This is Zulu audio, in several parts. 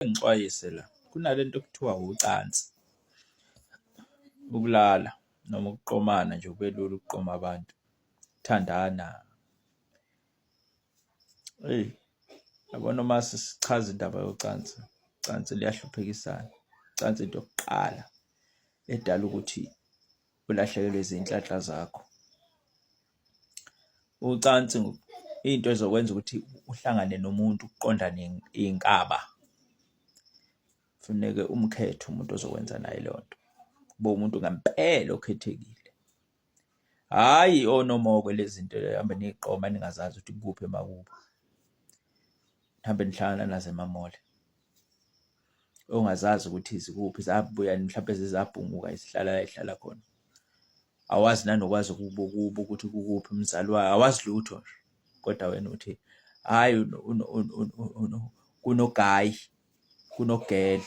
Ngixwayise la, kunalento ekuthiwa ucansi, ukulala noma ukuqomana nje kube lula ukuqoma abantu, ukuthandana. Eyi, yabona uma sesichaza indaba yocansi, ucansi luyahluphekisana. Ucansi into yokuqala edala ukuthi ulahlekelwe izinhlanhla zakho. Ucansi into ezokwenza ukuthi uhlangane nomuntu uqondane iy'nkaba. Kufuneke umkhethe umuntu ozokwenza naye leyo nto, kube umuntu ngempela okhethekile. Hhayi onomokwe lezi zinto nihambe niy'qoma ningazazi ukuthi kukuphi emakubo, nihambe nihlangana nazo ema-mall. Ongazazi ukuthi zikuphi zabuya mhlampe zezabhunguka zihlala la ey'hlala khona. Awazi nanokwazi kubo kubo ukuthi kukuphi umzali wayo, awazi lutho nje. Kodwa wena uthi hhayi kunogayi, kunogele,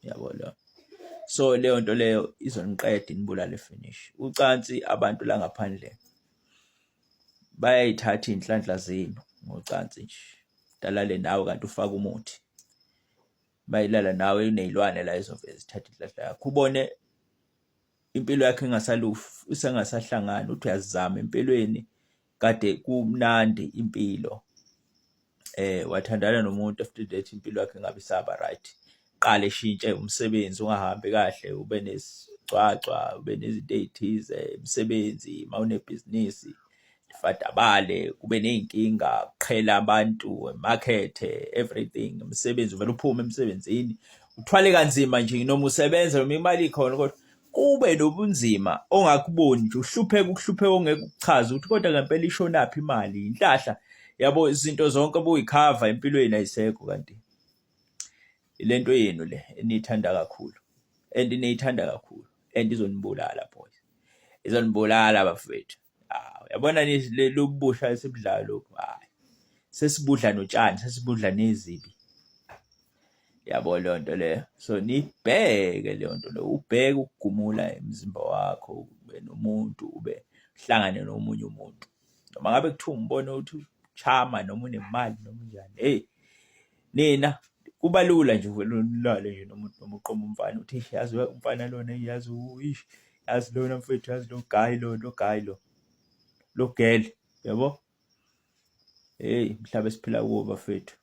uyabo leyo. So leyo nto leyo izoniqeda inibulale finish. Ucansi abantu la ngaphandle bayay'thatha iy'nhlanhla zenu ngocansi nje. Alale nawe kanti ufake umuthi. Mayelala nawe uney'lwane la ezovele zithathe inhlanhla yakho. Ubone impilo yakho ingasalufi usengasahlangani uthi uyazama empilweni kade kumnandi impilo wathandana nomuntu after that impilo yakho ingabe isaba right. Qale eshintshe umsebenzi ungahambi kahle ube nesigcwagcwa ube nezinto ey'thize umsebenzi uma unebhizinisi lifadabale kube ney'nkinga kuqhele abantu emakethe everything umsebenzi uvele uphume emsebenzini uthwale kanzima nje noma usebenza noma imali ikhona kodwa kube nobunzima ongakuboni nje uhlupheke ukuhlupheka ongeke ukuchaze ukuthi kodwa ngempela ishonaphi imali inhlahla yabo izinto zonke obuyikhava empilweni ayisekho kanti ilento yenu le eniyithanda kakhulu and niyithanda kakhulu and izonibulala boys izonibulala bafethu. Hawu yabona lobusha esibudlayo lokhu hayi sesibudla notshani sesibudla nezibi. Yabo leyo nto leyo. So niyibheke leyo nto leyo, ubheke ukugumula umzimba wakho ube nomuntu ube uhlangane nomunye umuntu. Noma ngabe kuthiwa umbona ukuthi uchama noma unemali noma unjani, hheyi nina kuba lula nje uvele ulale nje nomuntu noma uqome umfana uthi eish yazi umfana lona eyi yazi eish yazi lona mfethu yazi lo guy lo lo guy lo lo girl yabo. Hheyi umhlaba esiphila kuwo bafethu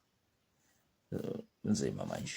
unzima manje.